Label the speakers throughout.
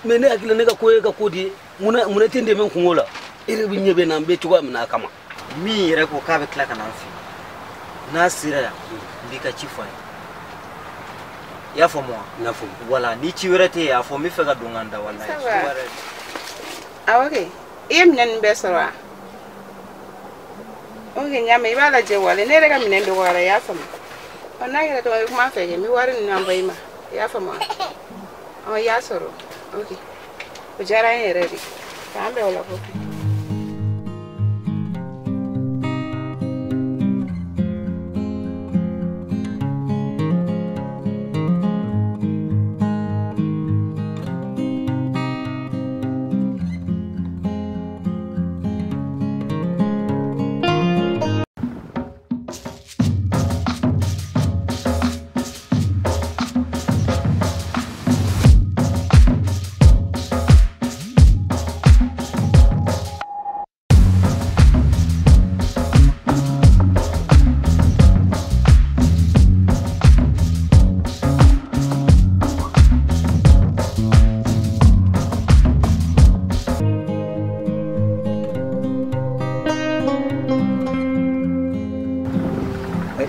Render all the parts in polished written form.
Speaker 1: Mais ne hakili ne ka ko ye ka ko di mun ne tɛ n dɛmɛ kungo la e yɛrɛ bɛ ɲɛ bɛ na n bɛ cogoya min na a kama.
Speaker 2: Min yɛrɛ ko k'a bɛ tila ka na n fɛ n'a sera yan n b'i ka ci fɔ a ye. I y'a faamu wa?
Speaker 1: N y'a faamu.
Speaker 2: Voilà, ni ci wɛrɛ tɛ yen a fɔ n bɛ fɛ ka don ka n da walayi.
Speaker 3: Awɔ kɛ i ye minɛn ninnu bɛɛ sɔrɔ wa? Ok n y'a mɛn i b'a lajɛ wale ne yɛrɛ ka minɛn dɔgɔyara i y'a faamu. Ɔ n'a kɛra dɔrɔn i bɛ kuma n fɛ kɛ n bɛ wari ninnu envoyer i ma i y'a faamu wa? Ɔ i y'a sɔrɔ ok o diyara n ye yɛrɛ de k'an bɛn o la kɔfɛ.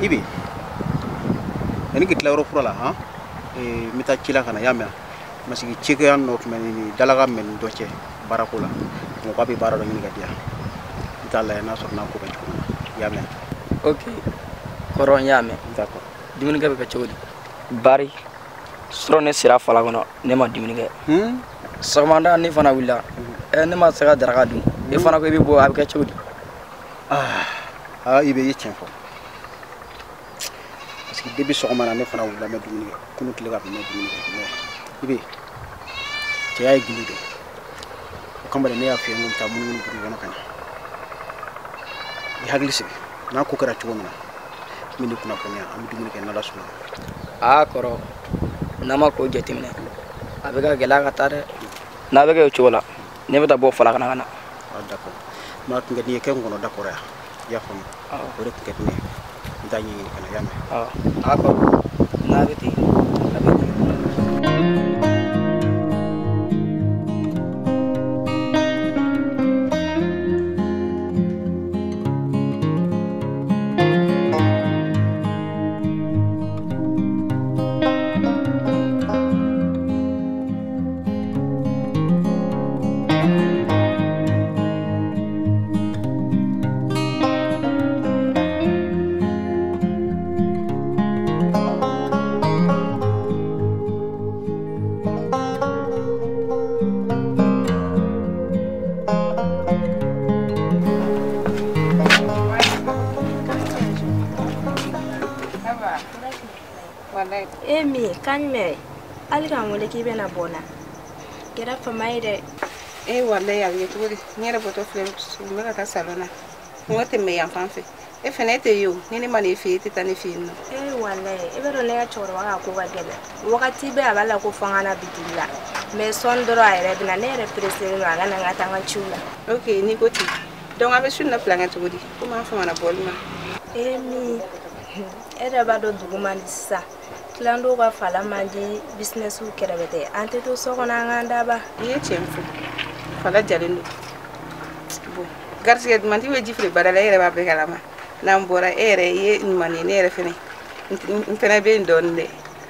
Speaker 4: Ibi yani ki tila yɔrɔ fura la han n bɛ taa ci la ka na i y'a mɛn parce que cikɛya nɔ tun bɛ ni dalaga mɛ ni dɔ cɛ baarako la mɔgɔ k'a bɛ baara dɔ ɲini ka di yan n t'a lajɛ n'a sɔrɔ n'a ko bɛ cogo min na i y'a mɛn.
Speaker 5: Ok kɔrɔ n y'a mɛn.
Speaker 4: D'accord.
Speaker 5: Dumunikɛ bɛ kɛ cogo di? Bari sɔrɔ ne sera fala kɔnɔ ne ma dumuni kɛ. Sɔgɔmada ne fana wulila ne ma se ka daraka dun e fana ko i bɛ bɔ a bɛ kɛ cogo di?
Speaker 4: Aa i bɛ i ye tiɲɛ fɔ. Parce que depuis sɔgɔma na ne fana wulila n bɛ dumuni kɛ kunun tile ka bin n bɛ dumuni kɛ mais i bɛ cɛya ye gili de o kama de ne y'a f'i ye n ko n bɛ taa munumunu dugu kɔnɔ ka na i hakili sigi n'a ko kɛra cogo min na n bɛ n'i kunnafoniya an bɛ dumuni kɛ n'Ala sɔnna.
Speaker 5: Aa kɔrɔ n'an ma ko jateminɛ a bɛ ka gɛlɛya ka taa dɛ n'a bɛ kɛ o cogo la ne bɛ taa bɔ fala kana ka na.
Speaker 4: Ah d'accord maa tun ka di n ye kɛ n kɔnɔ d'accord yan i y'a faamu o de tun ka di ne ye. N t'a ɲɛɲini ka na i y'a mɛn.
Speaker 5: A kɔrɔ n'a bɛ ten a bɛ ten.
Speaker 6: E min kan jumɛn hali k'an wele k'i bɛna bɔ n na kɛra fama ye dɛ.
Speaker 3: E walayi a bɛ kɛ cogo di n yɛrɛ bɔtɔ filɛ n bɛ ka taa salon na n ka tɛmɛ yan fan fɛ e fɛnɛ e tɛ ye o ni ne ma n'e fɛ yen e tɛ taa ne fɛ yen nɔ.
Speaker 6: E walayi e bɛ dɔn ne ka cɛkɔrɔba ka ko ka gɛlɛn wagati bɛɛ a b'a la ko fo n ka na bitigi la mais sɔɔni dɔrɔn a yɛrɛ bɛ na ne yɛrɛ pressé don a ka na n ka taa n ka ciw la.
Speaker 3: Ok n'i ko ten donc an bɛ su in na plan kɛ cogo di komi an famana bɔli ma.
Speaker 6: E min e yɛrɛ b'a dɔn dugu man di sisan. Tilandow ka fala man di business kɛrɛfɛ tɛ an tɛ to so kɔnɔ an k'an daba.
Speaker 3: I ye tiɲɛ fɔ fala jalen don bon garisigɛ dumantigi bɛ ji feere baara la e yɛrɛ b'a bɛɛ kalama n'an bɔra e yɛrɛ i ye ɲuman ye ne yɛrɛ fɛnɛ n fɛnɛ bɛ yen dɔɔnin dɛ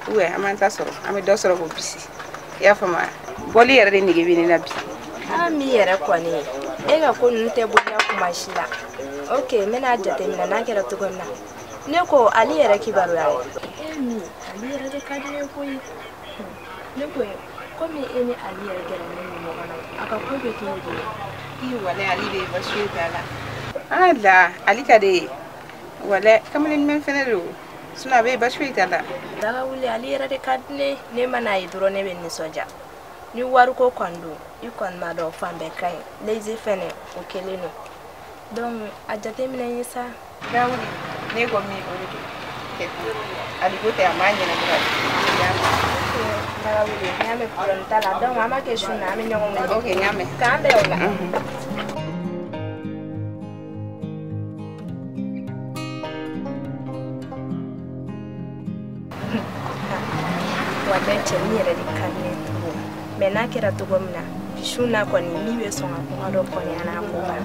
Speaker 3: ou bien an b'an ta sɔrɔ an bɛ dɔ sɔrɔ k'o bisi i y'a faamu bɔli yɛrɛ de nege bɛ ne la bi.
Speaker 6: Aa min yɛrɛ kɔni e ka ko ninnu tɛ boliya kuma si la ok n bɛna jateminɛ n'a kɛra cogo min na ne ko ale yɛrɛ kibaruya ye. E min ale yɛrɛ de ka di ne ye koyi ne ko komi e ni ale yɛrɛ gɛrɛnen don ɲɔgɔn na a ka ko bɛ cogo di?
Speaker 3: I walayi ale bɛ baasi foyi t'a la. Ah la ale ka di ye walayi kamalen ɲuman fɛnɛ don sinon a bɛ baasi foyi t'a la.
Speaker 6: Daga wuli ale yɛrɛ de ka di ne ne mana ye dɔrɔn ne bɛ nisɔndiya ni wariko kɔni don i kɔni b'a dɔn fan bɛɛ ka ɲi lezi fɛnɛ o kelen don donc a jateminɛ n ye sa.
Speaker 3: Daga wuli ne ko min o de don ale ko tɛ a m'a ɲɛnabɔ ka di y'a mɛn.
Speaker 6: Daga wuli n y'a mɛn problème t'a la donc an b'a kɛ su in na an bɛ ɲɔgɔn wele.
Speaker 3: Ok n y'a mɛn.
Speaker 6: K'an bɛn o la. Walayi cɛnin yɛrɛ de ka di ne ye trop. Mais n'a kɛra cogo min na bi su na kɔni min bɛ sɔn ka kuma dɔ kɔni a n'a ko ban.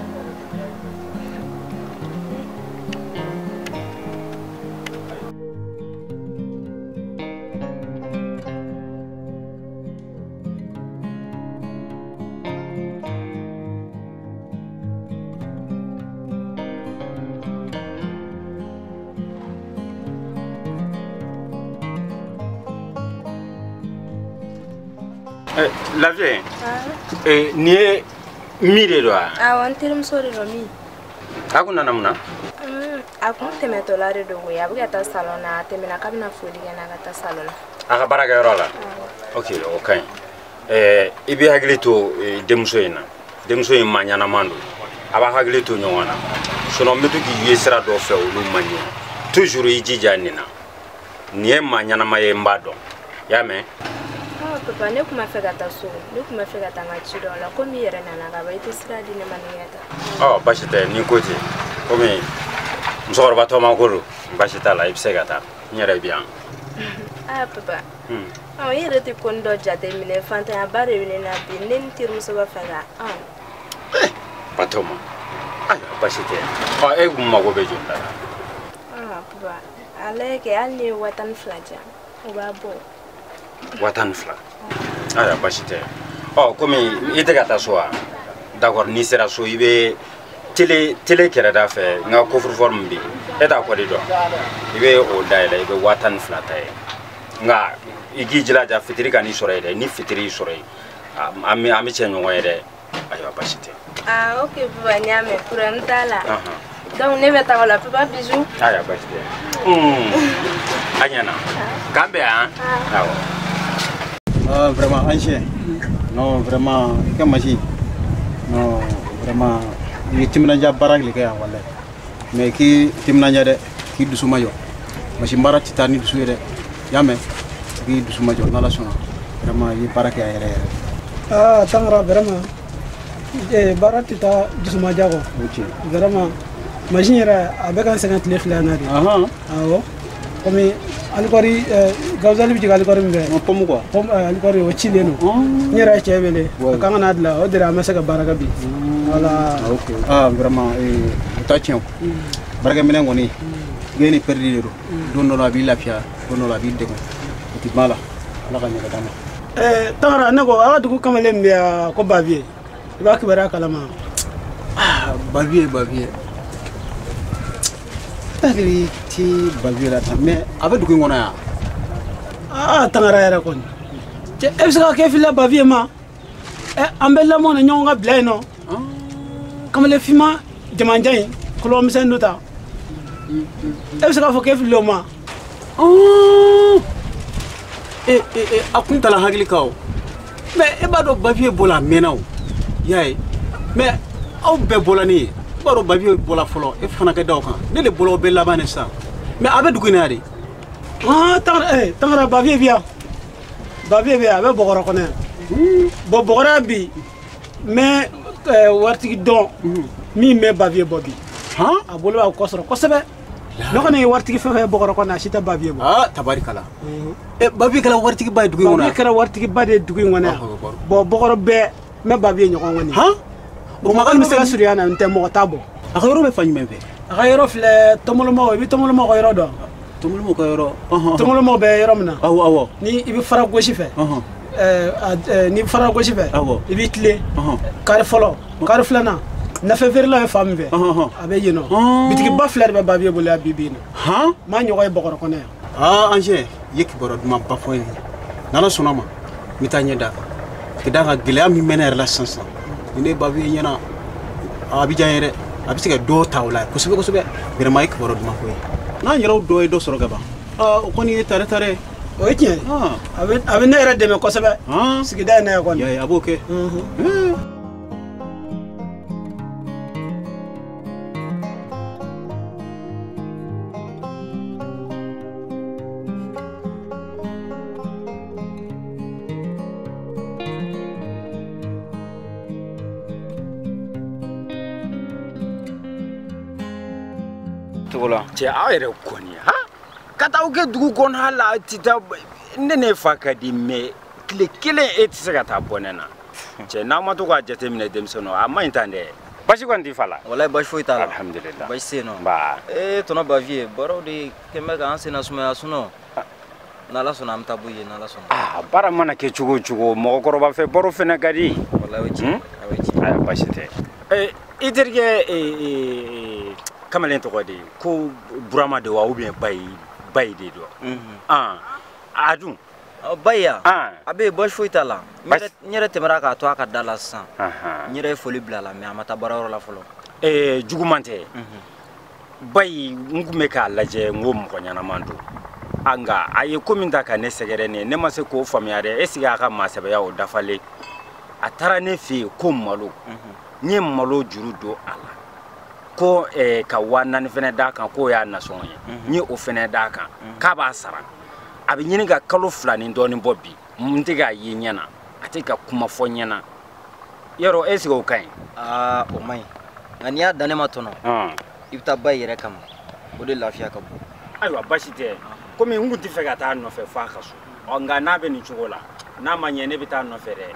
Speaker 7: Lafiya nin ye min de don wa?
Speaker 6: Awɔ, n terimuso de don min.
Speaker 7: A kun nana mun na?
Speaker 6: A kun tɛmɛtɔla de don koyi, a bɛ ka taa salon na, a tɛmɛna k'a bɛna foli kɛ n na ka taa salon na.
Speaker 7: A ka baarakɛyɔrɔ la? Ok, o ka ɲi. I b'i hakili to denmuso in na. Denmuso in maa ɲɛnama don. A b'a hakili to ɲɔgɔn na. Sinon n bɛ to k'i ye sira dɔ fɛ olu man ɲɛ. Toujours i jija nin na. Nin ye maa ɲɛnama ye n b'a dɔn. I y'a mɛn?
Speaker 6: Papa, ne kun b'a fɛ ka taa so, ne kun b'a fɛ ka taa n ka ci dɔ la, komi i yɛrɛ nana ka ban, i tɛ sira di ne ma ne ka taa.
Speaker 7: Ɔ baasi tɛ, ni ko ten, komi musokɔrɔba tɔma ko don, baasi t'a la, i bɛ se ka taa, n yɛrɛ bɛ yan.
Speaker 6: Aa papa, ɔ i yɛrɛ tɛ ko dɔ jateminɛ, fantanyaba de bɛ ne na bi, ne ni n terimuso b'a fɛ ka.
Speaker 7: Batɔma, ayiwa baasi tɛ, ɔ e kun mago bɛ joli la?
Speaker 6: Aa papa, a lajɛ kɛ hali ni ye 12,000 di yan, o b'a bɔ.
Speaker 7: 12,000. Ayiwa baasi tɛ. Ɔ komi i tɛ ka taa so wa? D'accord, n'i sera so i bɛ télé kɛrɛda fɛ n ka coffre-fort min bɛ yen, e t'a kɔdi dɔn, i bɛ o dayɛlɛ i bɛ 12,000 ta yen. Nka i k'i jilaja fitiri ka n'i sɔrɔ yen dɛ, ni fitiri y'i sɔrɔ yen an bɛ cɛ ɲɔgɔn ye dɛ. Ayiwa baasi tɛ.
Speaker 6: Ah ok papa, n y'a mɛn, problème t'a la. Donc ne bɛ taa o la papa, bisous.
Speaker 7: Ayiwa baasi tɛ. A ɲɛna. K'an bɛn yan. Awɔ.
Speaker 4: Ah, vraiment, ancien. Non, vraiment, comme magie. Non, vraiment, il est timinanja barak le kaya wallahi. Mais qui timinanja de qui dusuma yo. Machine barak titani dusu de. Yame qui dusuma yo nala sona. Vraiment, il barak ya yere.
Speaker 8: Ah, tangra vraiment. Eh barak tita dusuma jago.
Speaker 4: OK.
Speaker 8: Vraiment, machine yere avec un 50 lef la na.
Speaker 4: Ah
Speaker 8: ah. Oh. Comme alikori gawzali bi alikori mbe
Speaker 4: pomme quoi
Speaker 8: pomme alikori o chile no ni ra chebele ka ngana adla o dira ma saka baraka bi voilà.
Speaker 4: OK. Ah vraiment ta tien baraka menen ngoni geni perdi do don no la bi lafia don no la bi de ti mala ala ka nyaka dama
Speaker 8: tangara ne ko ala dugu kamale mbe ko bavier i ba kibara kalama.
Speaker 4: Ah bavier hakili ti bavier la tan mais a bɛ dugu in kɔnɔ yan.
Speaker 8: Aa tangara yɛrɛ kɔni cɛ e bɛ se ka kɛ filila bavier ma an bɛ lamɔ na ɲɔgɔn ka bila yen nɔ kamalen finman jamanjan in kɔlɔmisɛn dɔ ta e bɛ se k'a fɔ k'e filila o ma.
Speaker 4: A kun tala hakili kan o mais e b'a dɔn bavier bɔla a mɛnna o i y'a ye mais aw bɛɛ bɔla ne ye. I b'a dɔn bavier bɔla fɔlɔ e fana ka da o kan ne de bɔla o bɛɛ laban de sisan mais a bɛ dugu in na yan de.
Speaker 8: Ah tangara bavier bi yan bavier bi yan a bɛ Bɔgɔrɔ kɔnɔ yan bon Bɔgɔrɔ bi n bɛ waritigi dɔn min bɛ bavier bɔ bi a bolo b'a kɔ sɔrɔ kosɛbɛ ne kɔni ye waritigi fɛn fɛn ye Bɔgɔrɔ kɔnɔ a si tɛ bavier bɔ.
Speaker 4: Ah tabarikala bavier kɛra waritigi ba ye dugu in kɔnɔ yan.
Speaker 8: Bavier kɛra waritigi ba de ye dugu in kɔnɔ yan bon Bɔgɔrɔ bɛɛ n bɛ bavier ɲɔgɔn kɔni. Bon mɔgɔ min bɛ se ka surunya na n tɛ mɔgɔ t'a bɔ.
Speaker 4: A ka yɔrɔ bɛ fan jumɛn fɛ?
Speaker 8: A ka yɔrɔ filɛ Tɔmɔlɔmɔgɔ, i bɛ Tɔmɔlɔmɔgɔ ka yɔrɔ dɔn?
Speaker 4: Tɔmɔlɔmɔgɔ ka yɔrɔ.
Speaker 8: Tɔmɔlɔmɔgɔ bɛ yɔrɔ min na.
Speaker 4: Awɔ awɔ.
Speaker 8: Ni i bɛ fara gosi fɛ. N'i fara gosi fɛ.
Speaker 4: Awɔ.
Speaker 8: I b'i tilen. Kari fɔlɔ, kari filanan. Nafɛn feerelaw ye fan min fɛ. A bɛ yen nɔ. Bitigiba fila de bɛ bavier bolo yan bi bi in na.
Speaker 4: Han?
Speaker 8: Maa ɲɔgɔn ye Bɔgɔrɔ kɔnɔ yan.
Speaker 4: Aa ancien, i ye kibaruya duman ba fɔ n ye. N'Ala sɔnna ma, n bɛ taa ɲɛ d'a kan. Ka d'a kan gɛlɛya min bɛ ne yɛrɛ la sisan sisan. Ni ne bavier ɲɛna a bɛ diya n ye dɛ. A bɛ se ka dɔ ta o la kosɛbɛ kosɛbɛ. Vraiment i ye kibaruya duman fɔ n ye. N'an yɛrɛw dɔ ye dɔ sɔrɔ ka ban. Aa o kɔni ye tare tare.
Speaker 8: O ye tiɲɛ ye. A bɛ ne yɛrɛ dɛmɛ kosɛbɛ. Sigida in na yan kɔni.
Speaker 4: A b'o kɛ.
Speaker 7: Cɛ aw yɛrɛ kɔni ha ka taa aw kɛ dugu kɔnɔ hali a tɛ taa ne ne fa ka di mais Tile kelen e tɛ se ka taa bɔ ne na. Cɛ n'aw ma to k'a jateminɛ denmisɛnninw a man ɲi tan dɛ. Basi kɔni t'i fa la.
Speaker 2: Walayi basi foyi t'a la.
Speaker 7: Alhamdulillah.
Speaker 2: Basi tɛ yen nɔ.
Speaker 7: Nba.
Speaker 2: Ee tɔnɔ Bavieux baaraw de kɛn bɛ k'an senna sumaya sinon n'Ala sɔnna an bɛ taa bɔ yen n'Ala sɔnna.
Speaker 7: Aa baara mana kɛ cogo o cogo mɔgɔkɔrɔba fɛ baro fɛnɛ ka di.
Speaker 2: Walayi o ye tiɲɛ o ye tiɲɛ.
Speaker 7: Ayiwa basi tɛ. I terikɛ kamalen tɔgɔ de ye ko Burama de wa ou bien Bayi de don. A dun.
Speaker 2: Bayi ya. A bɛ yen basi foyi t'a la. N yɛrɛ tɛmɛra k'a to a ka da la sisan. N yɛrɛ ye foli bila a la mais a ma taa baarayɔrɔ la fɔlɔ.
Speaker 7: Juguman tɛ. Bayi n kun bɛ k'a lajɛ n ko mɔgɔ ɲɛnama don. Nka a ye ko min ta ka ne sɛgɛrɛ ne ma se k'o faamuya dɛ. Est ce que a ka maasɛbɛya o dafalen. A taara ne fɛ yen ko malo. N ye malo juru don a la. Ko ka 4000 fɛnɛ d'a kan k'o y'a nasɔngɔ ye. N ye o fɛnɛ d'a kan k'a b'a sara. A bɛ ɲini ka kalo 2 ni dɔɔnin bɔ bi. N tɛ k'a ye ɲɛ na. A tɛ ka kuma fɔ ɲɛ na. Yɔrɔ est ce que o ka ɲi?
Speaker 2: Aa o man ɲi. Nka n'i y'a dan ne ma tɔnɔ. I bɛ taa Bayi yɛrɛ kama. O de lafiya ka bon.
Speaker 7: Ayiwa basi tɛ. Komi n kun tɛ fɛ ka taa nɔfɛ f'a ka so. Nka n'a bɛ nin cogo la n'a ma ɲɛ ne bɛ taa nɔfɛ dɛ.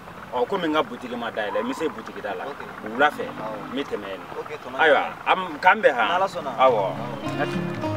Speaker 7: Komi n ka butigi ma dayɛlɛ n bɛ se butigi da la. Wula fɛ n bɛ tɛmɛ yen nɔ. Ayiwa k'an bɛn han.
Speaker 2: N'Ala sɔnna.
Speaker 7: Awɔ.